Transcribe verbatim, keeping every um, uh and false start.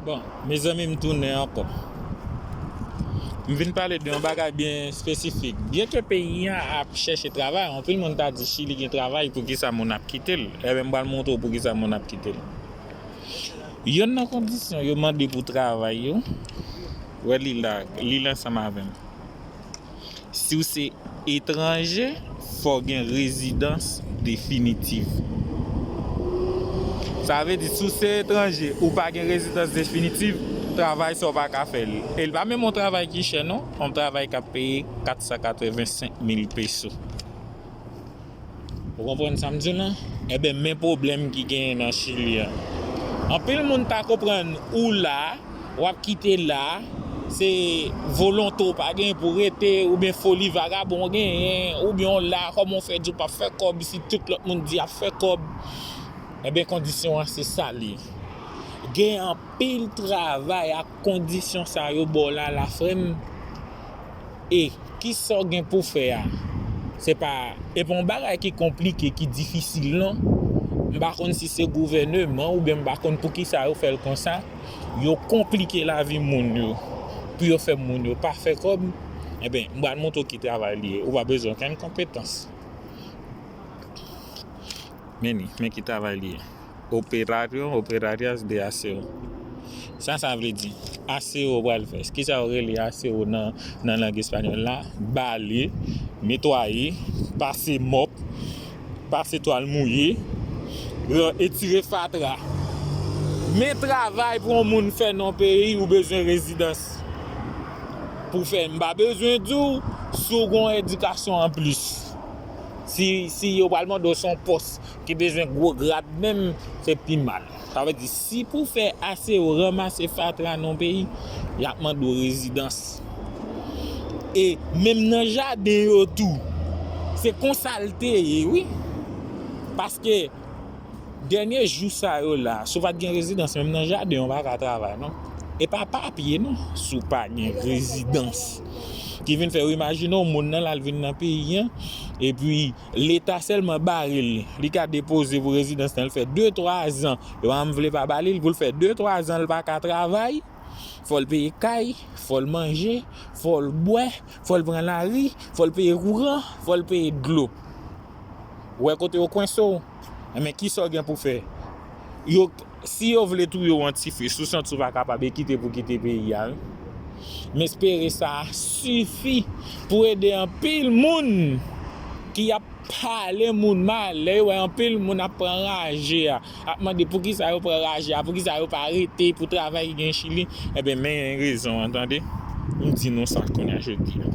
Bon, mezanmi, m tounen ankò. M vin pale de yon bagay byen espesifik. Byenke peyi a ap chèche travay, anpil moun ta di Chili gen travay, poukisa moun ap kite l? Ebyen, m pral montre w poukisa moun ap kite l. Yonn nan kondisyon yo mande pou travay yo, wè li la, li la ansanm avè m. Si w se etranje, fò w gen rezidans definitiv. Sa vle di, si w se etranje, ou pa gen rezidans definitiv, travay sa w pa ka fè l. E l pa menm yon travay ki chè, non. Yon travay k ap peye kat san katrevensenk mil peso. Ou konprann sa m di w la? Ebyen, men pwoblèm ki genyen nan Chili a. Anpil moun ta konprann ou la, w ap kite la, se volonte w pa gen pou rete, oubyen foli vagabon w genyen, oubyen w la, kòman w fè di w p ap fè kòb, si tout lòt moun di y ap fè kòb. Ebyen, kondisyon an se sa l ye. Gen anpil travay ak kondisyon sa yo ba w la, la frè m. E kisa w gen pou fè a? Se pa, e pa yon bagay ki konplike, ki difisil, non. M pa konn si se gouvèneman oubyen m pa konn poukisa yo fè l konsa. Yo konplike lavi moun yo pou yo fè moun yo pa fè kòb. Ebyen, m pral montre w ki travay li ye. Ou pa bezwen okenn konpetans. Men li, men ki travay li ye. Operario, operarias de aseo. Sa sa vle di? Aseo pral fè. Kisa yo rele aseo nan, nan lang espanyòl la? Bale, netwaye, pase mòp, pase twal mouye, etire fatra. Men travay pou yon moun fè nan yon peyi, ou bezwen rezidans pou fè. M pa bezwen di w si w gen yon edikasyon anplis. Si, si yo pral mande w se yon pòs ki bezwen gwo grad menm, se pi mal. Sa vle di, si pou fè aseo, ranmase fatra nan yon peyi, y ap mande w rezidans. E menm nan jaden yo tou, se konsa l te ye, wi. Paske dènye jou sa yo la, si w pa t gen rezidans, menm nan jaden, w pa ka travay, non. E pa papye, non, si w pa gen rezidans. Ki vin fè, w imajine w, moun nan la, l vin nan peyi an, epi Leta sèlman bare l. Li ka depoze pou rezidans lan, l fè de, twa zan. Yo pa menm vle pa ba li l, pou l fè de, twa zan, l pa ka travay. Fò l peye kay, fò l manje, fò l bwè, fò l pran lari, fò l peye kouran, fò l peye dlo. Ou wè kote yo kwense w? Enben, kisa w gen pou fè? Yo, si yo vle touye w an ti fe, si w santi w pa kapab e kite pou kite peyi a, wi. M espere sa sifi pou ede anpil moun ki ap pale moun mal. Lè yo wè anpil moun ap pran raje a, ap mande poukisa yo pran raje a, poukisa yo pa rete pou travay ki gen Chili. Enben, men rezon an, tande. M di nou sa kounye a jodi a.